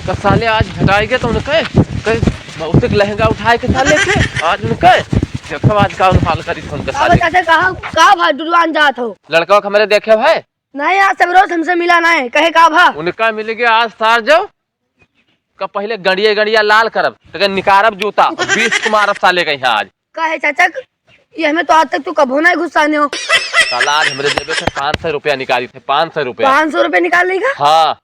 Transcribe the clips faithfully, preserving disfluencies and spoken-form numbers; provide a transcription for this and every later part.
तो साले आज भेटाई गए तो उनके, कहीं मौसी के लहंगा उठाए के साले के, आज उनके, देखो आज का हाल करी तो उनके अब साले। चाचा कहाँ, कहाँ भाई डुडवान जात हो? लड़का के हमरे देखे भाई? नहीं, आज सब रोज हमसे मिला नहीं, कहे का भा? उनका मिल गया आज सार जो, का पहले गड़िया गड़िया लाल करब, तो निकारब जूता, बीस को मारब साले के यहाँ आज। काहे चाचा, ये हमें तो आज तक तू कभो नहीं घुसाने हो। साला आज हमरे जेबे से पाँच सौ रुपया निकाली थे, पाँच सौ रुपया। पाँच सौ रुपया निकाल लेगा? हाँ।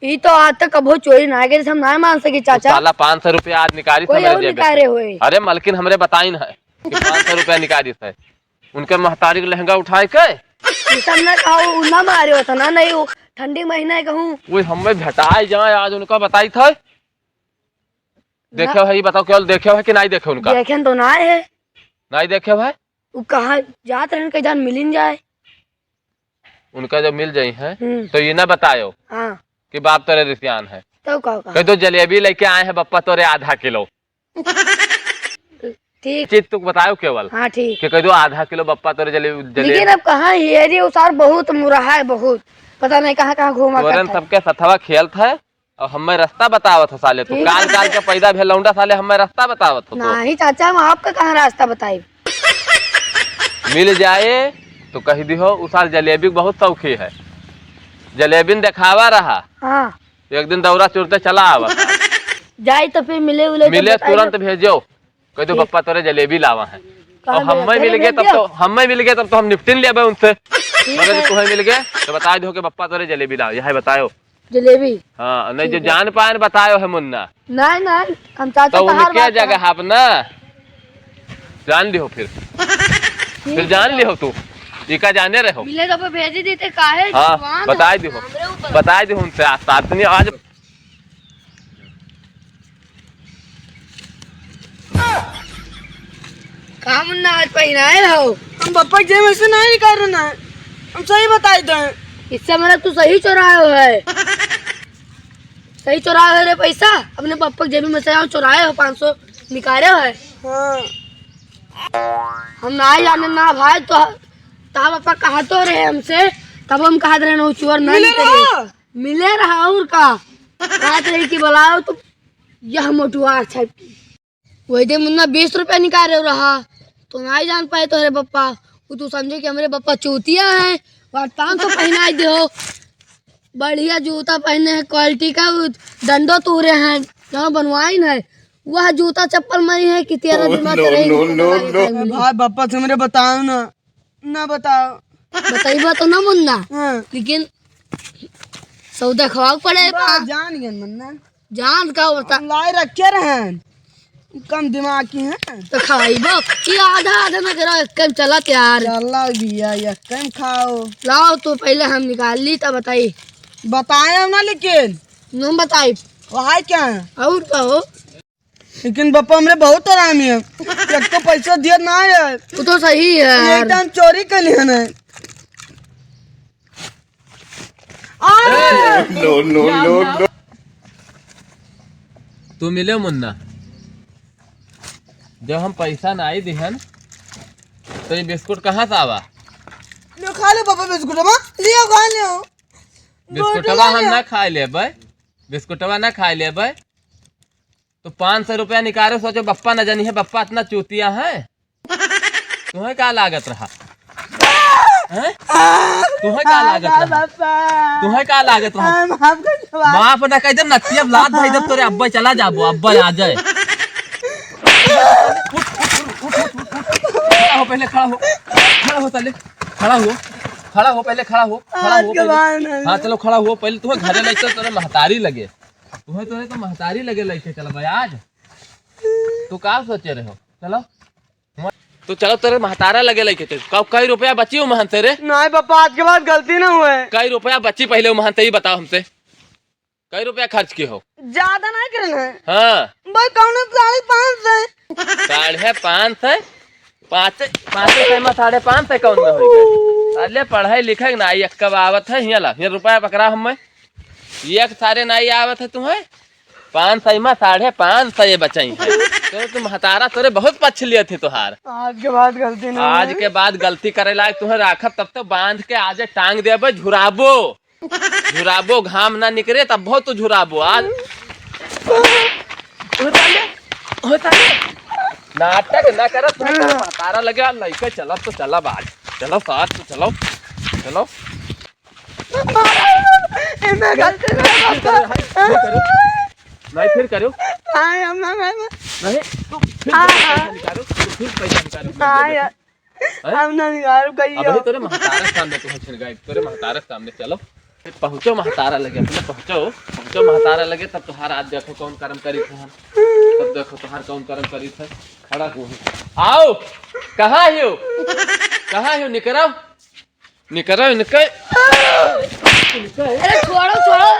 ये तो आज तक कभो चोरी ना करे, हम ना मान सके तो चाचा। साला पाँच सौ रुपया आज निकाली थे कोई हमरे और जेबे निकाले से। होए। अरे मलकिन हमरे बताइन है कि पाँच सौ रुपया निकाली थे। उनके महतारी के लहंगा उठाए के। ये सब ना कहो, उ ना मारे होता ना, नहीं वो ठंडी महीना है कहूँ। वो हमें भेटाए जाए आज उनका बताई थे। देखे है, ये बताओ केवल देखे है कि नहीं देखे उनका? देखेन तो ना है। नहीं देखे है? वो कहाँ जात रहन, कहीं जान मिलिन जाए। उनका जब मिल जाई है, हम्म। तो ये ना बतायो हाँ। कि बाप तेरे रिसियान है। तो का, का? कह दो जलेबी लेके आए हैं बप्पा तोरे आधा किलो। ठीक। चीज तू बतायो केवल हाँ, ठीक। कि कह दो आधा किलो बप्पा तोरे जले-, जलेबी। लेकिन अब कहाँ है रे, वो सार बहुत मुरहा है, बहुत। पता नहीं कहाँ, कहाँ घूमा तोरन करता है। सबके सथवा खेलत है। और हमें रास्ता बतावत हो साले तू। ठीक काल है। काल के पैदा भेल लौंडा साले हमें रास्ता बतावत हो तू। नहीं चाचा, हम आपका कहाँ रास्ता बताई? मिल जाए तो कह दिहो, उ सार जलेबी के बहुत शौकी है। जलेबी न देखावा रहा। हाँ। एक दिन दौरा चुरते चला आवा। जाए तो फिर मिले उले तो मिले बताइए। तुरंत भेजो। कह दो ठीक। बप्पा तोरे जलेबी लावा है। कहाँ और मिले? हमें तेरे मिल गए भेज तब दियो। तो, हमें मिल गए तब तो हम निपटिन लेबे उनसे। ठीक मगर है। तुम्हें मिल गए तो बता दो कि बप्पा तोरे जलेबी लावा, यह बतायो। जलेबी। हाँ, नहीं, जो ठीक है। जान पाए न बतायो है मुन्ना। नहीं, नहीं, हम चाचा तो तहार उनके बात जगह करब। आप ना जान लिहो फिर। ठीक फिर है। जान लिहो तू, ई का जाने रहो। मिले तो पे भेज ही देते, काहे हाँ, जवान बताई है, दिहो। हमरे ऊपर। बताई दिहो उनसे, आज साथ नहीं, आज का मुन्ना आज पहिनाए हो? हम पप्पा के जेब में से नहीं निकाल रहे ना, हम सही बताई दें। इससे मतलब तू सही चोरायो है। सही चोरायो है रे पैसा, अपने पप्पा के जेब में से यहाँ चोरायो है, पाँच सौ निकाले है। हाँ। हम ना जाने ना भाई, तो तब पापा कहा तो रहे हमसे, तब हम कहा रहे ना चोर ना मिले निकले। रहो। मिले रहा और का? कहत रही कि बुलाओ तो यह मोटुआ अच्छा। वही दे मुन्ना बीस रुपया निकाले रहा, तो ना ही जान पाए तोहरे पप्पा। वो तू समझे कि हमरे पप्पा चूतिया हैं, वो आज पाँच सौ पहनाए दे हो। बढ़िया जूता पहने हैं, quality का, वो डंडो तूरे हैं, जहाँ बनवाइन है, वह जूता चप्पल मरी है कि तेरा दिमाग no, चले ही no, नहीं, no, no। भाई पप्पा से हमरे बताओ ना। ना बताओ। बताइबा तो ना मुन्ना। हाँ। लेकिन सौदा खवाओ पड़े बा, बा। जान गए मुन्ना। जान का बता। लाई रखे रहन। कम दिमाग की हैं। तो खाइबो। ये आधा आधा में करो, एक कम चला तैयार। चला भैया, एक कम खाओ। लाओ तो पहले हम निकाल ली तब बताई। बताए हम ना लेकिन। तुम बताई। वहाँ क्या है? और कहो। लेकिन पप्पा हमरे बहुत हरामी है। एक तो पैसा दिया ना है। वो तो सही है ये यार। एकदम चोरी कर लिया ना। आ! No, no, no, no। तू मिले मुन्ना, जब हम पैसा नाई दिहन, तो ये बिस्कुट कहाँ से आवा? लो खा लो पापा बिस्कुट, लियो खा लियो। बिस्कुटवा हम ना खाए लेबै, बिस्कुटवा ना खाए लेबै। तो पाँच सौ रुपया निकालो, सोचो बप्पा न जानी है, बप्पा इतना चूतिया है। तुम्हें का लागत रहा? हैं? तुम्हें का लागत रहा? बप्पा। तुम्हें का लागत रहा? हम, हम कुछ बात माफ ना कह दे, नट्टी अब लात भाई, जब तोरे अब्बा चला जाबो, अब्बा आ जाए। उठ, उठ, उठ। खड़ा हो, पहले खड़ा हो। खड़ा हो, साले। खड़ा हो। खड़ा हो, पहले खड़ा हो। खड़ा हो, आज के पहले। बाद नहीं। हाँ, चलो, खड़ा हो। पहले तुम्हें घरे लेके चल, तोरे महतारी लगे। तुम्हें, तोरे तो महतारी लगे लेके चल भाई आज। तू का सोचे रहे हो? चलो। तो चलो, तोरे महतारा लगे लेके चल। का-, कई रुपया बची हो महन से रे? नहीं पापा, आज के बाद गलती ना हुए। कई रुपया बची पहले हो महन से, ही बताओ हमसे। कई रुपया खर्च किए हो? ज्यादा नहीं करना है। हाँ। भाई, कौनो साढ़े पाँच सौ। साढ़े पाँच सौ? पाँच, पाँच सौ में साढ़े पाँच सौ कौन में होई गए? अरे, पढ़ाई लिखाई ना आई, एक कब आवत है, हियाँ ला, हियाँ रुपया पकड़ा हमें। एक सारे ना आई आवत है तुम्हें, पाँच सौ में साढ़े पाँच सौ ये बचाई है। तो तुम हतारा तोरे बहुत पछ लिए थे तोहार। आज के बाद गलती नहीं आज होगी। के बाद गलती करे लायक तुम्हें राखब, तब तो बांध के आजे टांग देबे, झुराबो। झुराबो, घाम ना निकरे, तब बहुत तो झुराबो। आज होता ले, होता ले। नाटक ना करत, ना कर, महतारा लगे, आ लइका चला तो चला बाज। चलो साथ तो चलो, चलो। एमे गलती ना फिर करो, फिर करो। नहीं, फिर करो। नहीं, हम ना, नहीं, नहीं। नहीं, तो फिर हाँ, पैसा हाँ। निकालो, तो फिर पैसा निकालो। हाँ, यार। हैं? हम ना निकालो, कहियो। अबे तोरे महतारा के सामने तू छिन गए, तोरे महतारा के सामने चलो। पहुँचो महतारा लगे, अपने पहुँचो, पहुँचो महतारा लगे, तब तोहार आज देखो कौन करम करी थे हम। तब देखो तोहार कौन करम करी थे। खड़ा हो। आओ, कहाँ हो? कहाँ हो? निकरो, निकरो इनके। अरे छोड़ो, छोड़ो,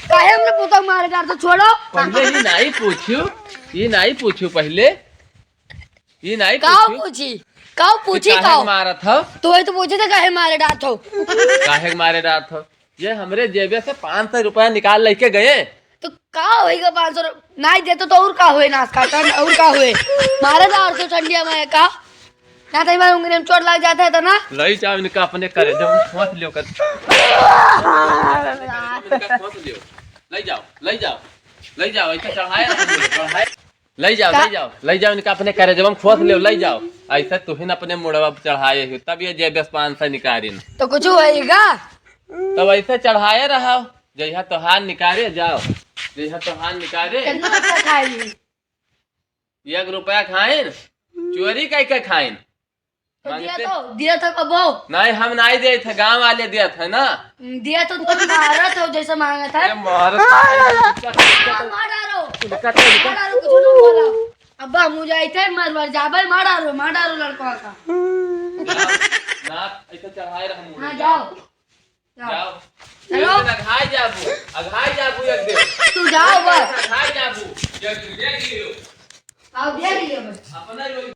काहे हमरे पोता मारे डार तो छोड़ो। पहले ही नहीं पूछू, ये नहीं पूछू पहले। ये नहीं काऊ पूछू। पूछी? काऊ कि पूछी काहे काऊ? मारत हो? तो वही तो पूछे थे काहे मारे डांट हो? काहे के मारे डांट हो? ये हमरे जेबे से पाँच सौ रुपया निकाल लेके गए। तो का होइगा पाँच सौ रु-, नहीं देते तो और का होए नाश काटन, और का होए? मारे डांट हो ठंडिया में का? ना तो हमारे उंगली में चोट लग जाता है तो ना? लई जाओ इनका अपने करे, जब खोस लियो कर। इनका खोस लियो। लई जाओ, लई जाओ, लई जाओ, इनका चढ़ाए रहो, चढ़ाए। लई जाओ, का? लई जाओ, लई जाओ इनका अपने करे, जब हम खोस लियो, लई जाओ। ऐसे तुहिन अपने मुड़वा पे चढ़ाए हो, तब ये जेबे से पाँच सौ निकालिन। तो कुछ होएगा? तब ऐसे चढ़ाए रहो, जइहा तोहार निकाले जाओ, जइहा तोहार निकाले। कितना रुपया खाई? एक रुपया खाइन, चोरी कई के खाइन। तो दिया मांगते तो, दिया था कबो? नहीं, हम नहीं दिए थे, गांव वाले दिया था ना। दिया तो तुम मारत हो जैसे मांगा था। अरे मारत हो। मार डारो। इनका तो, इनका मार डारो, कुछ नहीं बोला। अब्बा, मुझे आइते मरवर जाबे, मार डारो, मार डारो लड़का का। ना, ना, ऐसे चढ़ाए रहो मुझे। हाँ, जाओ। जाओ। चलो। एक दिन अघाई जाबू, अघाई जाबू एक दिन। तू जाओ बस। अघाई जाबू, एक दिन देख लियो। आओ, देख लियो बस। अपना ही